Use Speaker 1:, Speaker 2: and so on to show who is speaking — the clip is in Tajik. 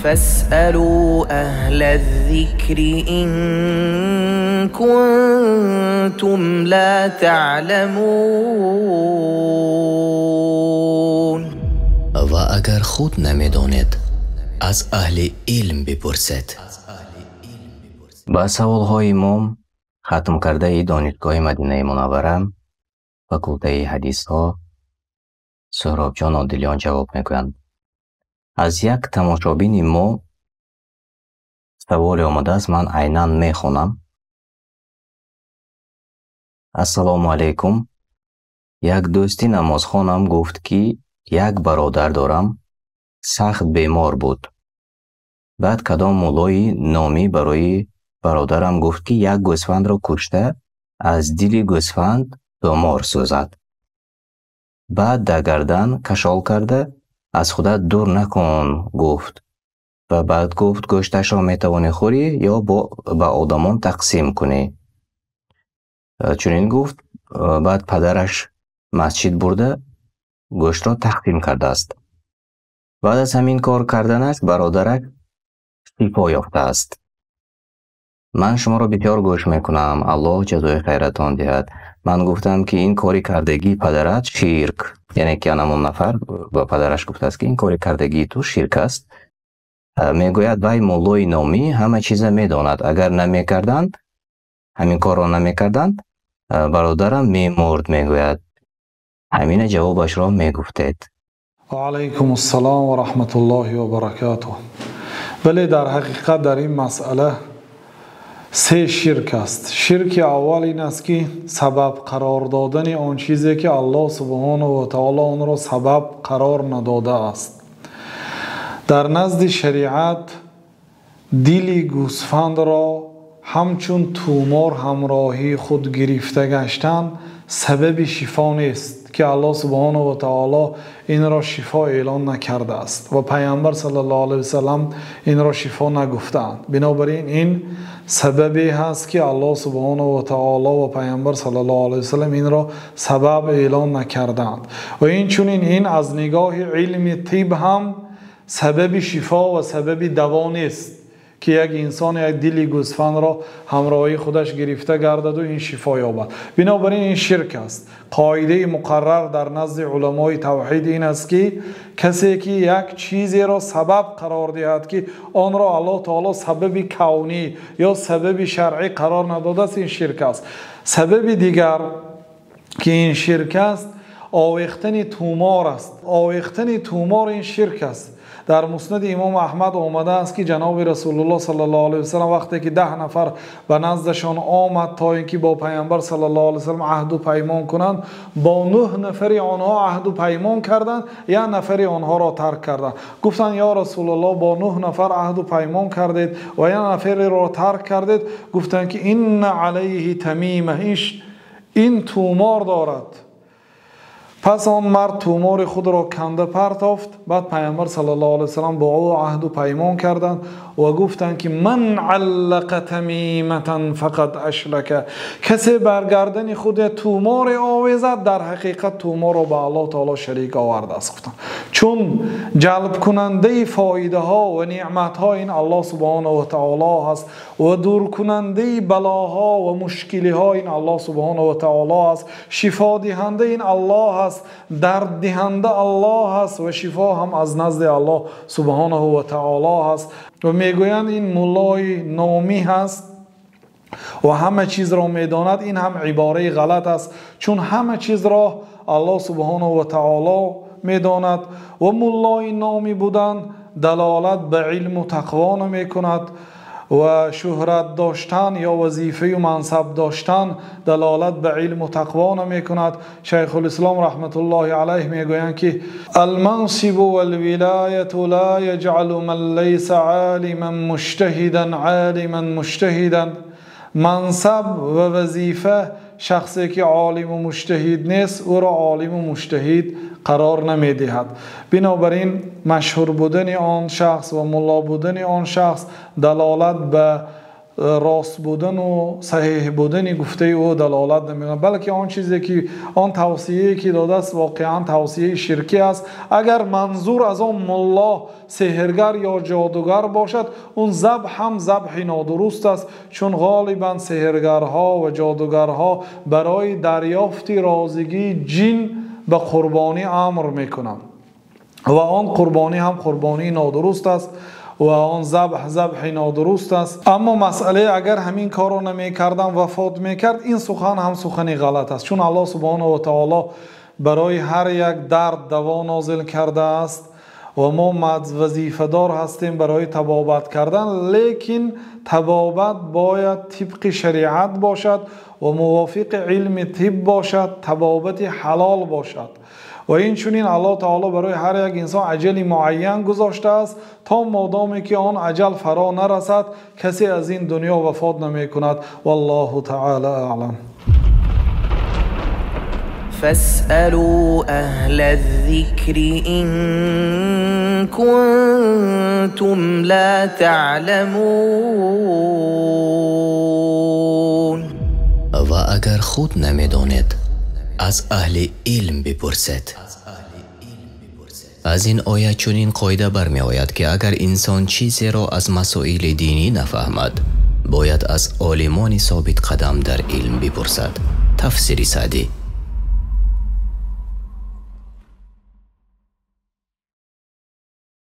Speaker 1: فاسألوا أهل الذكر إن كنتم لا تعلمون.
Speaker 2: Ва агар худ намедонед, аз аҳли илм бипурсед. Ба саволҳои мо хатмкардаи Донишгоҳи Мадинаи Мунаввара, факултаи ҳадисҳо Суҳробҷон Одилён ҷавоб мекунанд. Аз як тамошобини мо саволе омадааст, ман айнан мехонам. Ассалому алайкум. Як дӯсти намозхонам гуфт, ки як бародар дорам, сахт бемор буд. Баъд кадом муллои номӣ барои бародарам гуфт, ки як гӯсфандро кушта, аз дили гӯсфанд тумор сӯзад. Баъд дар гардан кашол карда, аз худат дур накун гуфт. Ва баъд гуфт, гӯшташро метавонӣ хӯрӣ ё ба одамон тақсим кунӣ. Чунин гуфт, баъд падараш масҷид бурда, гӯштро тақсим кардааст. Баъд аз ҳамин кор карданаш бародарак шифо ёфтааст. Ман шуморо бисёр гӯш мекунам, Аллоҳ ҷазои хайратон диҳад. Ман гуфтам, ки ин кори кардагии падарат ширк, яъне ки анамон нафар ба падараш гуфтааст, ки ин кори кардагии ту ширк аст. Мегӯяд, вай муллои номӣ ҳама чиза медонад. Агар намекарданд, ҳамин корро намекарданд, бародарам мемурд, мегӯяд. Ҳамина ҷавобашро мегуфтед.
Speaker 3: Ва алайкум ассалом ва раҳматуллоҳи ва баракатуҳ. Бале, дар ҳақиқат дар ин масъала се ширк аст. Ширки аввал ин аст, ки сабаб қарор додани он чизе, ки Аллоҳ субҳонаҳу ва таоло онро сабаб қарор надодааст. Дар назди шариат дили гӯсфандро ҳамчун тумор ҳамроҳии худ гирифта гаштан сабаби шифо нест, ки Аллоҳ субҳонаҳу ва таоло инро шифо эълон накардааст ва Пайғамбар саллаллоҳу алайҳи васаллам инро шифо нагуфтаанд. Бинобар ин ин сабабе ҳаст, ки Аллоҳ субҳонаҳу ва таоло ва Пайғамбар саллаллоҳу алайҳи васаллам инро сабаб эълон накардаанд. Ва инчунин ин аз нигоҳи илми тиб ҳам сабаби шифо ва сабаби даво нест, ки як инсон як дили гӯсфандро ҳамроҳии худаш гирифта гардаду ин шифо ёбад. Бинобар ин ин ширк аст. Қоидаи муқаррар дар назди уламои тавҳид ин аст, ки касе ки як чизеро сабаб қарор диҳад, ки онро Аллоҳ таоло сабаби кавнӣ ё сабаби шаръӣ қарор надодааст, ин ширк аст. Сабаби дигар, ки ин ширк аст, овехтани тумор аст. Овехтани тумор ин ширк аст. Дар муснади имом Аҳмад омадааст, ки ҷаноби Расулуллоҳ саллаллоҳу алайҳи васаллам вақте ки 10 нафар ба наздашон омад, то ин ки бо Пайғамбар саллаллоҳу алайҳи васаллам аҳду паймон кунанд, бо 9 нафари онҳо аҳду паймон карданд, як нафари онҳоро тарк карданд. Гуфтанд, ё Расулуллоҳ, бо 9 нафар аҳду паймон кардед ва як нафареро тарк кардед. Гуфтанд, ки инна алайҳи тамима, ин тумор дорад. Пас он мард тумори худро канда партофт. Баъд Пайғамбар саллаллоҳу алайҳи васаллам бо ӯ аҳду паймон карданд ва гуфтанд, ки ман аллақа тамиматан фақад ашрака. Касе бар гардани худ туморе овезад, дар ҳақиқат туморро ба Аллоҳ таоло шарик овардааст, гуфтанд. Чун ҷалбкунандаи фоидаҳо ва неъматҳо ин Аллоҳ субҳонаҳу ва таоло ҳаст ва дуркунандаи балоҳо ва мушкилиҳо ин Аллоҳ субҳонаҳу ва таоло аст, шифодиҳанда ин Аллоҳ аст, дарддиҳанда Аллоҳ аст ва шифо ҳам аз назди Аллоҳ субҳонаҳу ва таоло аст. Ва мегӯянд ин муллои номӣ ҳаст ва ҳама чизро медонад. Ин ҳам ибораи ғалат аст, чун ҳама чизро Аллоҳ субҳонаҳу ва таоло медонад ва муллои номӣ будан далолат ба илму тақво намекунад ва шӯҳрат доштан ё вазифаю мансаб доштан далолат ба илму тақво намекунад. Шайхулислом раҳматуллоҳи алайҳ мегӯянд, ки алмансибу валвилаяту ла яҷъалу ман лайса олиман муҷтаҳидан олиман муҷтаҳидан. Мансаб ва вазифа шахсе ки олиму муҷтаҳид нест, ӯро олиму муҷтаҳид қарор намедиҳад. Бинобар ин машҳур будани он шахс ва мулло будани он шахс далолат ба рост будану саҳеҳ будани гуфтаи ӯ далолат намекунад, балки он чизе ки он тавсияе ки додааст, воқеан тавсияи ширкӣ аст. Агар манзур аз он мулло сеҳргар ё ҷодугар бошад, он забҳ ҳам забҳи нодуруст аст, чун ғолибан сеҳргарҳо ва ҷодугарҳо барои дарёфти розигии ҷин ба қурбонӣ амр мекунанд ва он қурбонӣ ҳам қурбонии нодуруст аст ва он забҳ забҳи нодуруст аст. Аммо масъалае агар ҳамин корро намекардам вафот мекард, ин сухан ҳам сухани ғалат аст, чун Аллоҳ субҳонаҳу ва таоло барои ҳар як дард даво нозил кардааст ва мо вазифадор ҳастем барои табобат кардан, лекин табобат бояд тибқи шариат бошад ва мувофиқи илми тиб бошад, табобати ҳалол бошад. Ва инчунин Аллоҳ таоло барои ҳар як инсон аҷали муайян гузоштааст, то модоме ки он аҷал фаро нарасад, касе аз ин дунё вафот намекунад. Валлоҳу таоло аълам.
Speaker 1: فاسألوا أهل الذكر إن كنتم لا تعلمون.
Speaker 2: Ва агар худ намедонед, аз аҳли илм бипурсед. Аз ин оят чунин қоида бармеояд, ки агар инсон чизеро аз масоили динӣ нафаҳмад, бояд аз олимони собитқадам дар илм бипурсад. Тафсири Саъдӣ.